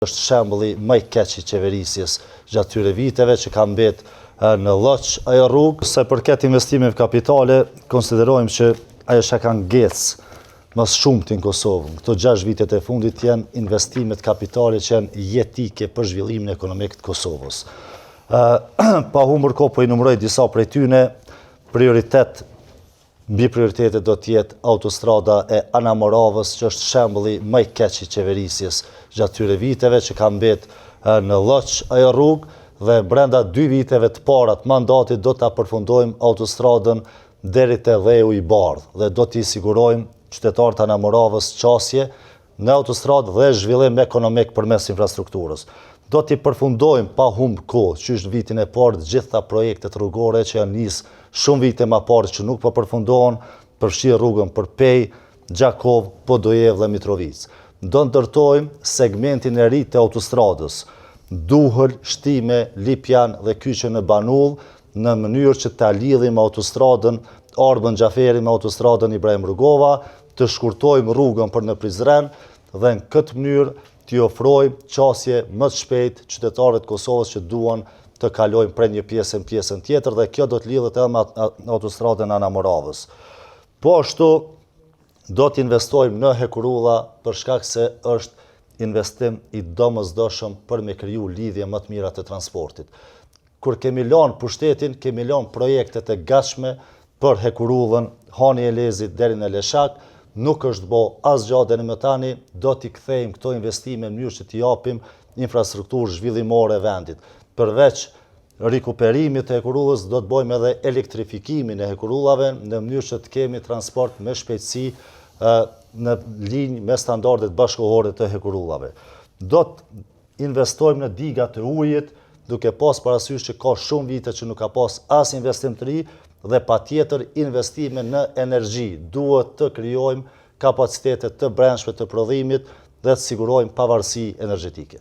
Është shembulli më i keq i qeverisjes gjatë këtyre viteve që ka mbet në lloç ajo rrugë. Sa i përket investimeve kapitale, konsiderojmë që ajo që ka ngec më së shumti në Kosovë, në këto 6 vitet e fundit janë investimet kapitale që janë jetike për zhvillimin ekonomik të Kosovës. Pa humbur kohë po i numëroj disa prej tyne, prioritet Mbi prioritetet do të jetë autostrada e Anamoravës që është shembulli më i keq i qeverisjes gjatë këtyre viteve që ka mbet në lloç ajo rrugë dhe brenda dy viteve të para të mandatit do ta përfundojmë autostradën deri te Dheu i Bardhë dhe do t'i sigurojmë qytetarët e Anamoravës qasje në autostradë dhe zhvillim ekonomik përmes infrastrukturës. Do t'i përfundojmë pa humb kohë, qysh në vitin e parë të gjitha projektet rrugore që janë nisë shumë vite ma parë që nuk po përfundohen, përfshirë rrugën për Pejë, Gjakovë, Podujevë dhe Mitrovicë. Do ndërtojmë segmentin e ri të autostradës, Duhël, Shtime, Lipjan dhe kyçe në Banullë, në mënyrë që ta lidhim autostradën Arbën Xhaferi me autostradën Ibrahim Rugova, të shkurtojmë rrugën për në Prizren dhe në këtë mënyrë t'i ofrojmë qasje më të shpejtë qytetarëve të Kosovës që duan të kalojnë prej një pjese në pjesën tjetër dhe kjo do të lidhet edhe me autostradën e Anamoravës. Po ashtu do të investojmë në hekurudha për shkak se është investim i domosdoshëm për me kriju lidhje më të mira të transportit. Kur kemi lanë pushtetin, kemi lanë projektet e gatshme për hekurudhën Hani i Elezit deri në Leshak, nuk është bo asgjë deri më tani, do t'i kthejmë këto investime në mënyrë që t'i japim infrastrukturë zhvillimore vendit. Përveç rikuperimit të hekurudhës, do të bojmë edhe elektrifikimin e hekurudhave në mënyrë që të kemi transport me shpejtësi në linjë me standardet bashkëkohore të hekurudhave. Do të investojmë në diga të ujit, duke pas parasysh që ka shumë vite që nuk ka pas as investim të ri dhe patjetër investime në energji. Duhet të krijojmë kapacitete të brendshme të prodhimit dhe të sigurojmë pavarësi energjetike.